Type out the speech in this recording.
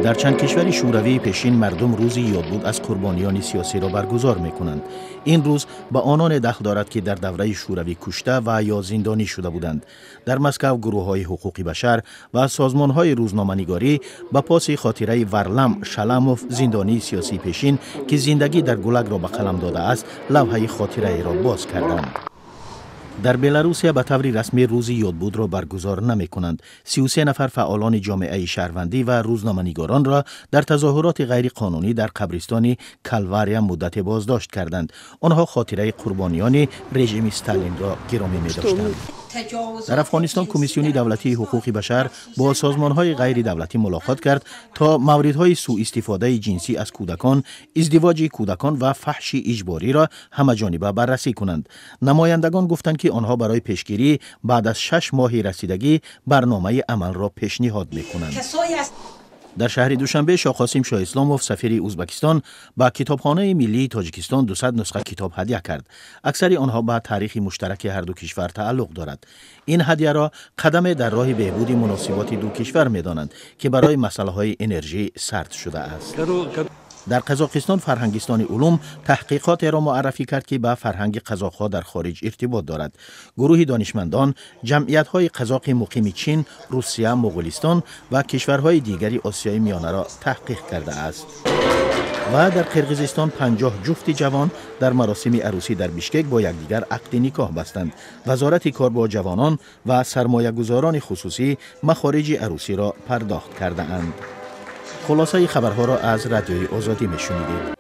Дар чанд кишвари шӯравии пешин мардум рӯзи ёдбуд аз қурбониёни сиёсиро баргузор мекунанд. Ин рӯз ба ононе дахл дорад, ки дар давраи шӯравӣ кушта ва ё зиндонӣ шуда буданд. Дар Москав гурӯҳҳои ҳуқуқи башар ва созмонҳои рӯзноманигорӣ ба поси хотираи Варлам Шаламов, зиндонии сиёсии пешин, ки зиндагӣ дар ГУЛАГро ба қалам додааст, лавҳаи хотираеро боз карданд. Дар Беларусия ба таври расмӣ рӯзи ёдбудро баргузор намекунанд. 33 нафар фаъолони ҷомеаи шаҳрвандӣ ва рӯзноманигоронро дар тазоҳуроти ғайриқонунӣ дар қабристони Калвария муддате боздошт карданд. Онҳо хотираи қурбониёни режими Сталинро гиромӣ медоштанд. Дар Афғонистон Комиссиони давлатии ҳуқуқи башар бо созмонҳои ғайридавлатӣ мулоқот кард, то мавридҳои сӯистифодаи ҷинсӣ аз кӯдакон, издивоҷи кӯдакон ва фаҳши иҷбориро ҳамаҷониба баррасӣ кунанд. Намояндагон гуфтанд, ки онҳо барои пешгирӣ баъд аз 6 моҳи расидагӣ барномаи амалро пешниҳод мекунанд. Дар шаҳри Душанбе Шоҳқосим Шоҳисломов, сафири Ӯзбекистон, ба Китобхонаи миллии Тоҷикистон 200 нусха китоб ҳадя кард. Аксари онҳо ба таърихи муштараки ҳарду кишвар тааллуқ дорад. Ин ҳадяро қадаме дар роҳи беҳбуди муносиботи ду кишвар медонанд, ки барои масъалаҳои энержӣ сард шудааст. Дар Қазоқистон Фарҳангистони улум таҳқиқотеро муаррафӣ кард, ки ба фарҳанги қазоқҳо дар хориҷ иртибот дорад. Гурӯҳи донишмандон ҷамъиятҳои қазоқи муқими Чин, Русия, Моғулистон ва кишварҳои дигари Осиёи Миёнаро таҳқиқ кардааст. Ва дар Қирғизистон 50 ҷуфти ҷавон дар маросими арӯсӣ дар Бишкек бо якдигар ақди никоҳ бастанд. Вазорати кор бо ҷавонон ва сармоягузорони хусусӣ махориҷи арӯсиро пардохт кардаанд. Хулосаи хабарҳоро аз Радиои Озодӣ мешунидед.